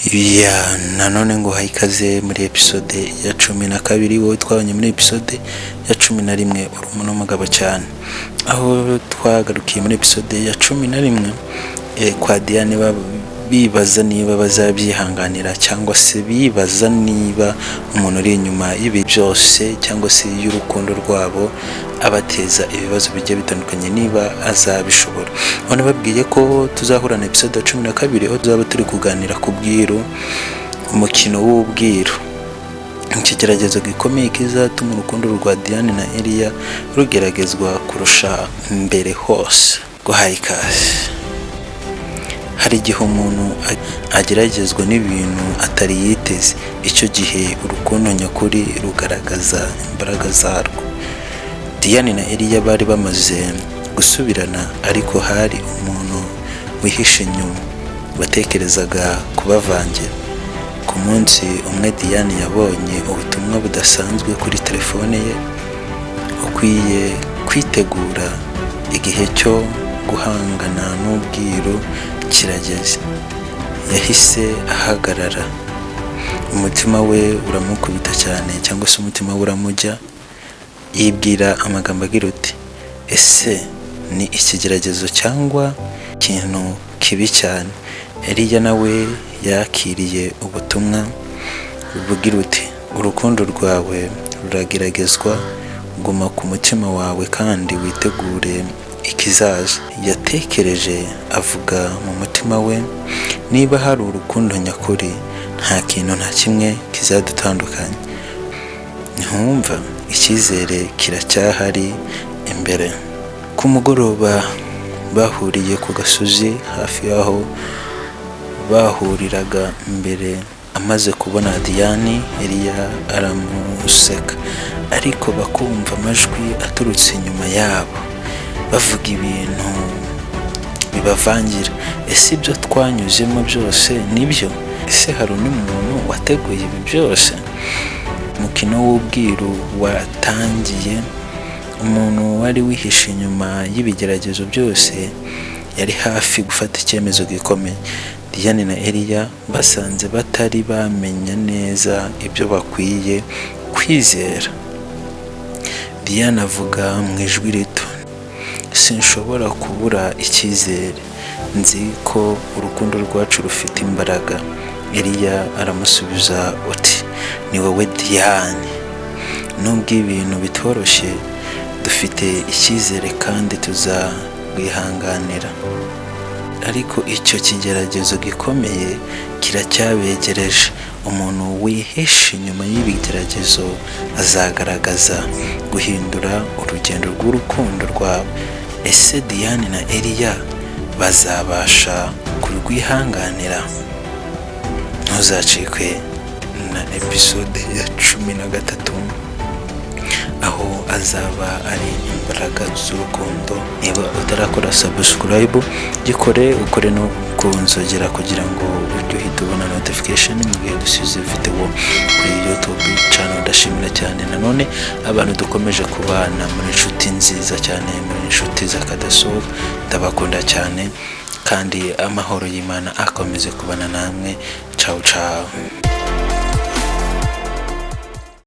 Ya nanone ngo uhaye ikaze muri episode ya 12. Wowe twabonye muri episode ya 11, uri umuntu w'umugabo cyane. Aho twagarukiye muri episode ya 11, kwa Diane bibaza niba bazabyihanganira, cyangwa se bibaza niba umuntu uri inyuma y'ibi byose, cyangwa se y'urukundo rwabo abateza ibibazo bigiye bitandukanye, niba azabishobora. None babwiye ko tuzahura na episode ya 12, aho tuzaba turi kuganira ku bwiru, umukino w'ubwiru, ikigeragezo gikomeye kizatuma urukundo rwa Diane na Eliya rugeragezwa kurusha mbere hose. Guhaye ikaze. Hari igihe umuntu ageragezwa n'ibintu atari yiteze. Icyo gihe urukundo nyakuri rugaragaza imbaraga zarwo. Diane na Eliya bari bamaze gusubirana, ariko hari umuntu wihishe inyuma watekerezaga kubavangira. Ku munsi umwe, Diane yabonye ubutumwa budasanzwe kuri telefone ye: "Ukwiye kwitegura, igihe cyo guhangana n'ubwiru kirageze." Yahise ahagarara, umutima we uramukubita cyane, cyangwa se umutima we uramujya. Yibwira amagambo agira uti: "Ese ni ikigeragezo cyangwa ikintu kibi cyane?" Eliya nawe yakiriye ubutumwa bugira uti: "Urukundo rwawe rurageragezwa, guma ku mutima wawe kandi witegure ikizaza." Yatekereje avuga mu mutima we: "Niba hari urukundo nyakuri, nta kintu na kimwe kizadutandukanya." Ntiwumva, icyizere kiracyahari imbere. Ku mugoroba bahuriye ku gasozi hafi y'aho bahuriraga mbere. Amaze kubona Diane, Eliya aramuseka, ariko bakumva amajwi aturutse inyuma yabo bavuga ibintu bibavangira. "Ese ibyo twanyuzemo byose nibyo? Ese hari undi muntu wateguye ibi byose?" Umukino w'ubwiru watangiye. Umuntu wari wihishe inyuma y'ibigeragezo byose yari hafi gufata icyemezo gikomeye. Diane na Eliya basanze batari bamenya neza ibyo bakwiye kwizera. Diane avuga mu ijwi rito: "Sinshobora kubura icyizere, nzi ko urukundo rwacu rufite imbaraga." Eliya aramusubiza uti: "Ni wowe Diane. Nubwo ibintu bitoroshye, dufite icyizere kandi tuzarwihanganira." Ariko icyo kigeragezo gikomeye kiracyabegereje. Umuntu wihishe inyuma y'ibigeragezo azagaragaza guhindura urugendo rw'urukundo rwawe. Ese Diane na Eliya bazabasha kurwihanganira? Ntuzacikwe na episode ya 13, aho azaba ari imbaraga z'urukundo. Niba utarakora subscribe, gikore, ukore no ku nzogera kugira ngo ujye uhita ubona notification mu gihe dusize video kuri YouTube channel. Ndashimira cyane nanone abantu dukomeje kubana muri inshuti nziza cyane, muri inshuti z'akadasohoka. Ndabakunda cyane, kandi amahoro y'Imana akomeze kubana namwe. Ciao ciao.